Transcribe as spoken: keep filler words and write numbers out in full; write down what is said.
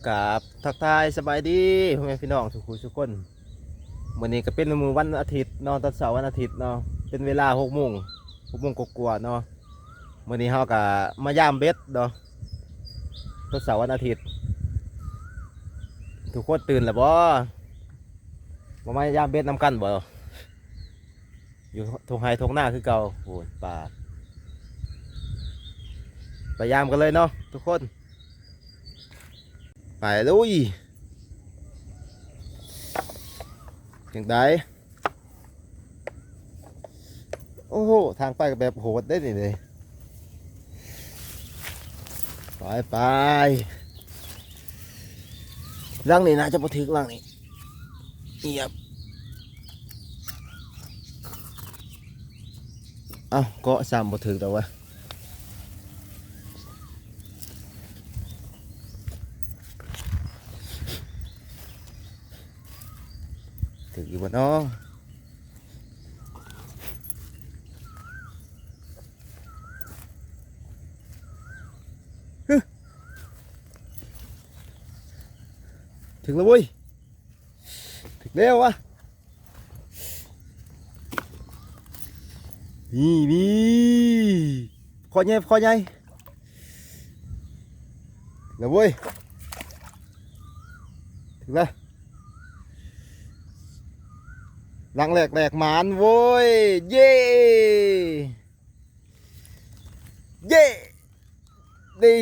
ครับ ทักทายสบายดีพ่อแม่พี่น้องทุกผู้ทุกคน มื้อนี้ก็เป็นมื้อวันอาทิตย์เนาะ ตอนเช้าวันอาทิตย์เนาะ เป็นเวลาหกโมง หกโมงกว่าๆเนาะ มื้อนี้เฮาก็มายามเบ็ดเนาะ ตอนเช้าวันอาทิตย์ ทุกคนตื่นแล้วบ่ บ่มายามเบ็ดนำกันบ่ อยู่ท่งไฮ่ท่งนาคือเก่า โอ้ย ปลา ไปยามกันเลยเนาะทุกคน ไปลุย จั่งใด โอ้โห ทางไปก็แบบโหดได้นี่เลย ไปไป หลังนี้น่าจะบ่ถึก หลังนี้ เงียบ เอ้า เกาะซ้ำบ่ถึกแล้ววะ ถึกอยู่บ่น้อ ถึงแล้วเว้ย ถึงแล้ววะ นี่นี่ คอใหญ่ คอใหญ่ แล้วเว้ย ถึงแล้ว หลังแรกแหลกหมานเว้ย เย้ เย้ นี่